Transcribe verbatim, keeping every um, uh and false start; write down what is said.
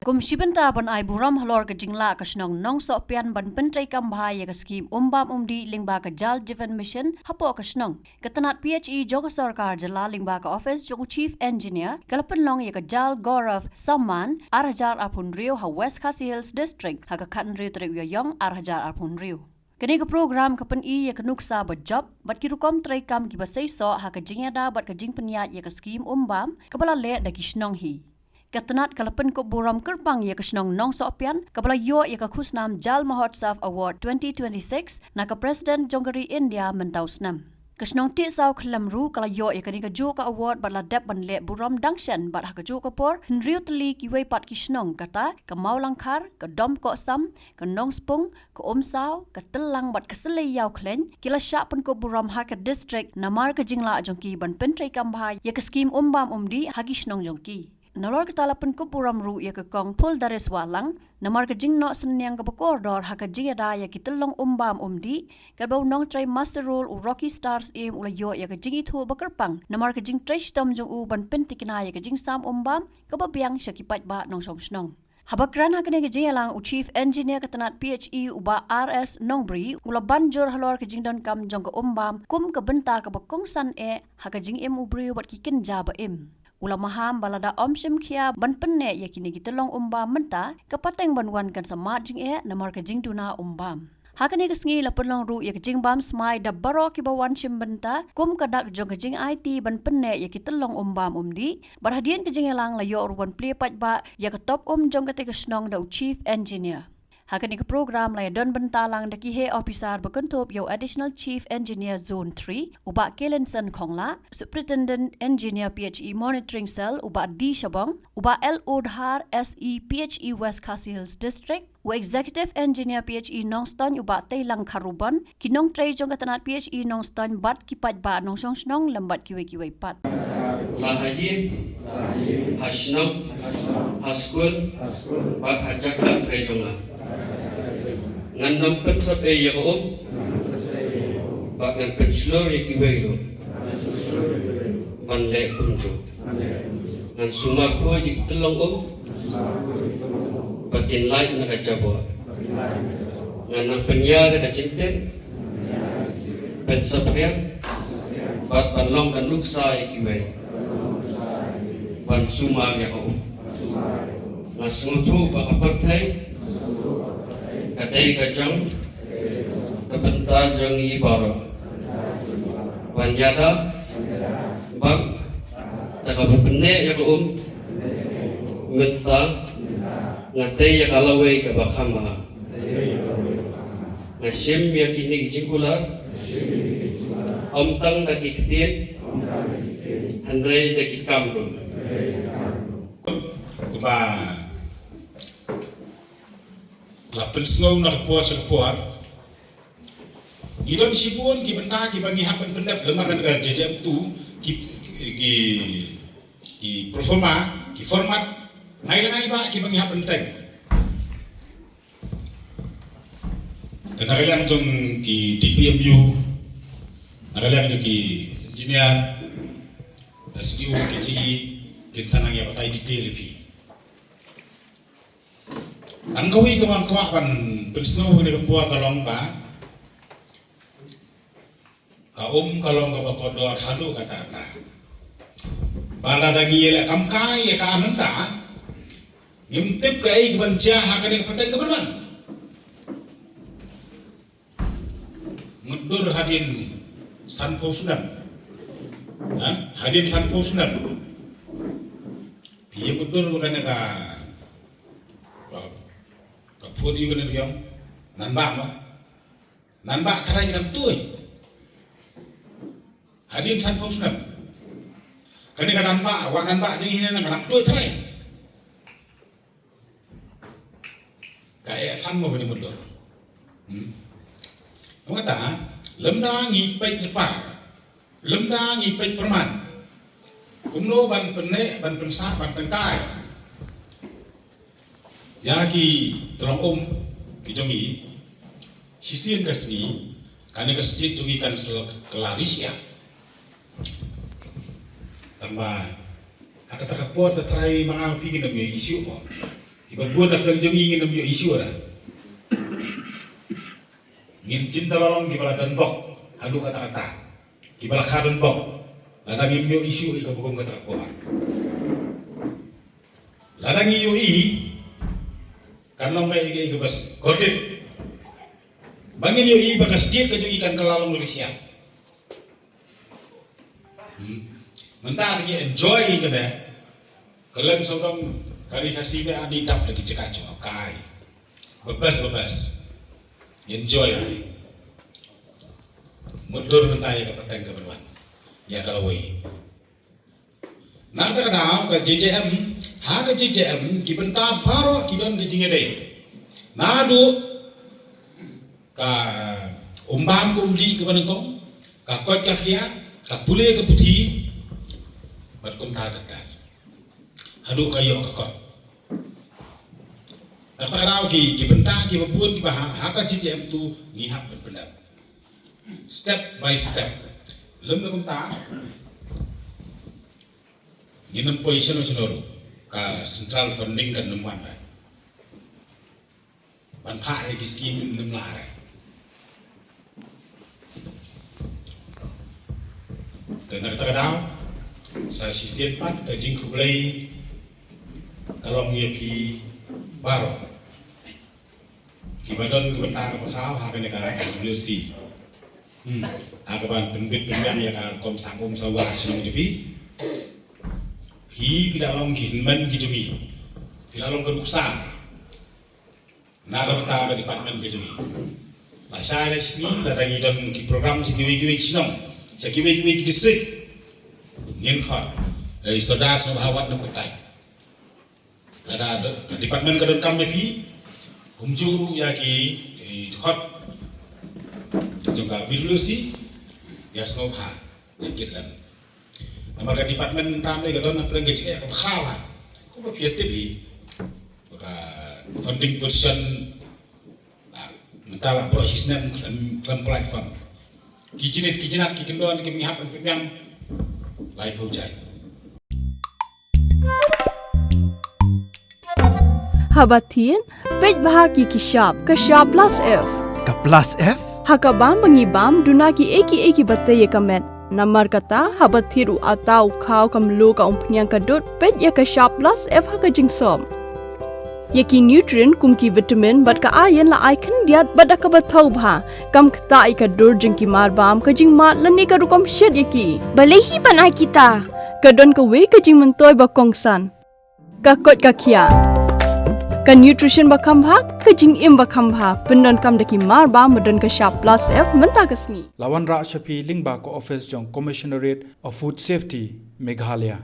Kum shi bynta ban ai burom halor ka jinglah ka shnong Nongsohpian ban pyntreikam bha ïa ka skhim umbam umdih lyngba ka Jal Jeevan Mission hapoh ka shnong, ka tnat P H E jong ka sorkar jylla lyngba ka ophis jong u Chief Engineer ka la pynlong ïa ka Jal Gaurav Samman ar hajar arphew hynriew ha West Khasi Hills District ha ka khathynriew tarik u Ïaïong ar hajar arphew hynriew. Kane ka program ka pyni ïa ka nuksa ba jop bad ki rukom treikam kiba seisoh ha ka jingïada bad ka jingpynïaid ïa ka skhim umbam kaba la leh da ki shnong hi. Ka tnat ka la pynkup burom kyrpang ïa ka shnong Nongsohpian kaba la ïoh ïa ka khusnam Jal Mahotsav Award twenty twenty-six na ka President jong ka ri India mynta u snem. Ka shnong Tiehsaw Khyllem ruh ka la ïoh ïa kane kajuh ka award bad la dep ban leh burom dang shen bad ha kajuh ka por hynriew tylli kiwei pat ki shnong kata ka Mawlangkhar, ka Domkohsam, ka Nongspung, ka Umsaw, ka Tyllang bad ka Sleiaw Khleiñ ki la shah pynkup burom ha ka district namar ka jinglah jong ki ban pyntreikam bha ïa ka skhim umbam umdih ha ki shnong jong ki. Nalor kata la pynkup burom ruh ïa ka Kong Phuldaris Wahlang namar ka jingnoh synñiang kaba kordor ha ka jingïada ïa ki tyllong umbam umdih, katba u nongtrei muster roll u Rocky Star Syiem u la ïoh ïa ka jingithuh ba kyrpang namar ka jingtrei shitom jong u ban pyntikna ïa ka jingsam umbam kaba biang sha ki paidbah nongshong shnong. Haba kren ha kane ka jingïalang u Chief Engineer ka tnat P H E u Bah R S Nongbri u la ban jur halor ka jingdonkam jong ka umbam kum ka bynta kaba kongsan eh ha ka jingim u briew bad ki kynja ba im. U la maham ba lada ym shim khia ban pynneh ïa kine ki tyllong umbam mynta, ka pateng ban wan kan sa mad jingeh namar ka jingduna umbam. Ha kane ka sngi la pynlong ruh ïa ka jingbam smai da baroh kiba wan shim bynta kum ka dak jong ka jingaiti ban pynneh ïa ki tyllong umbam umdih. Bad hadien ka jingïalang la ïoh ruh ban plie paidbah ïa ka top um jong kata ka shnong da u Chief Engineer. Ha kane ka program la ïadon bynta lang da ki heh ophisar ba kynthup ïa u Additional Chief Engineer Zone three u Bah Kelinson Khongla, Superintendent Engineer P H E Monitoring Cell u Bah D Shabong, u Bah L Udhar S E P H E West Khasi Hills District, u Executive Engineer P H E Nongstoiñ u Bah Teilang Kharubon, ki nongtrei jong ka tnat P H E Nongstoiñ bad ki paidbah nongshong shnong lem bad kiwei kiwei pat. La ha ïing, ha shnong, ha skul bad ha jaka trei jong nga, ngan nym pynsep ei ïa ka um bad ngan pynshlur ïa kiwei ruh ban leh kumjuh. Ngan sumar khuid ïa ki tyllong um ba kin lait na ka jaboh. Ngan nang pynïar ïa ka jingtip, pynsaphriang bad ban long ka nuksa ïa kiwei ban sumar ïa ka um. Nga sngewthuh ba ka pyrthei ka dei ka jong ka bynta jong ngi baroh ban ïada bad da kaba pynneh ïa ka um mynta nga tei ïa ka lawei kaba kham bha. Nga shim ïa kine ki jingkular ym tang da ki ktien hynrei da ki kam ruh. Kumba la pynsngew na ka por sha ka por, ngi don shibun ki bynta kiba ngi hap ban pyndep lem bad ka J J M two, ki, ki, ki proforma, ki format, ngai la ngai ba kiba ngi hap ban teng. Ka na ka liang jong ki D P M U, na ka liang jong ki engineer, S D O, ki G E, kin sa nang ïa batai detail ïa phi. Tang kawei kaba nga kwah ban pynsngew ha kane ka por ka long ba ka um ka long kaba kordor haduh katta katta. Ba lada ngi ïaleh kam kai ïa ka mynta, ngim tip kaei kaban jia ha kane ka pateng kaban wan. Mutdur hadien sanphew snem. Ha? Hadien sanphew snem. Phi ïa mutdur ba kane ka, ka, ka phut ïa kane ka ïong. Nan bah ma. Nan bah tharai ki dang tuid. Hadien sanphew snem. Kane ka nan bah, wat nan bah dei hi ne nang ka dang tuid tharai. Ka eh tang mo bani mutdur. Hmm. Ong kata, lymda ngi peit lypa, lymda ngi peit pyrman, kumno ban pynneh, ban pynsah, ban tyngkai ïa ki tyllong um ki jong ngi. Shisien ka sngi kane ka state jong ngi kan sa kylla ri shyiap. Tangba ha kata ka por ka trai ma nga ma phi ngin ym ïohi shuh mo. Kiba bun na pdeng jong ngi ngin ym ïoh issue ra. Ngin jin ta long kiba la don bok haduh katta katta. Kiba la kha don bok, lada ngim ïoh issue ïa kaba kum kata ka por. Lada ngi ïohi, kan long kaei kaei kaba kordit. Ba ngin ïohi ba ka state ka jong ngi kan kylla long lynti sha. Hmm. Mynta ngi enjoy ïa kane. Kylleng sawdong ka ri Khasi ba ani dap da ki jaka jong kai. Babas babas. Enjoy. Mutdur mynta ïa ka pateng ka ban wan. Ïa ka lawei. Na kata ka daw ka J J M, ha ka J J M ki bynta baroh ki don ka jingïadei. Naduh ka umbam ka umdih kaba nyngkong, ka koit ka khiah, ka pule ka puthi, bad kumta ter ter. Haduh ka ïoh ka kot. Kata ka daw ki, ki bynta kiba bun kiba ha, ha ka J J M tu ngi hap ban pyndep. Step by step. Lem na kumta, ngin ym poi shano shano ruh, ka central funding kan ym wan re. Ban phah ïa ki scheme ym lah re. Te na kata ka daw, sa shisien pat ka jingkhublei ka long ïa phi baroh. Kiba don ka bynta kaba khraw ha kane ka W C. Hmm. Ha kaban pynbit pynbiang ïa ka rukom sah um sah war shnong jong phi. Phi, phi la long ki hynmen ki jong ngi. Phi la long ka nuksa na ka bynta ka department ka jong ngi. Lashai lashisngi lada ngi don ki program sha kiwei kiwei ki shnong, sha kiwei kiwei ki district, ngin khot, eh, Sordar sngewbha wat nym kyntait. Lada ka department ka donkam ïa phi, kumjuh ruh ïa ki, eh, dkhot jong ka W C, ïa sngewbha ïa kit lem. Namar ka department mynta ka don hapdeng ka jingeh kaba khraw. Kumba phi ïa tip hi, ka funding position mynta la baroh shi snem khlem, khlem platform. Ki jinit ki jinat ki kyndon ki ngi hap ban pynbiang laiphew jait. Haba thied, peit bha ki ki shap, ka shap plus F. Ka plus F? Ha ka bam ba ngi bam, duna kiei kiei kiba tei ïa ka met. Namar kata, haba thied u atta, u khaw, ka mluh, ka umphniang, ka dud, peit ïa ka shap plus F ha ka jingsop. Ïa ki nutrient kum ki vitamin bad ka iron la ai khyndiat bad da kaba thaw bha. Kam ktah ïa ka dur jong ki marbam, ka jingmad lane ka rukom shet ïa ki. Balei hi ban ai kita? Ka don kawei ka jingmyntoi ba kongsan. Ka koit ka khiah. Ka nutrition ba kham bha, ka jingim ba kham bha. Pyndonkam da ki marbam ba don ka shap plus F mynta ka sngi. La wanrah sha phi lyngba ka office jong Commissionerate of Food Safety, Meghalaya.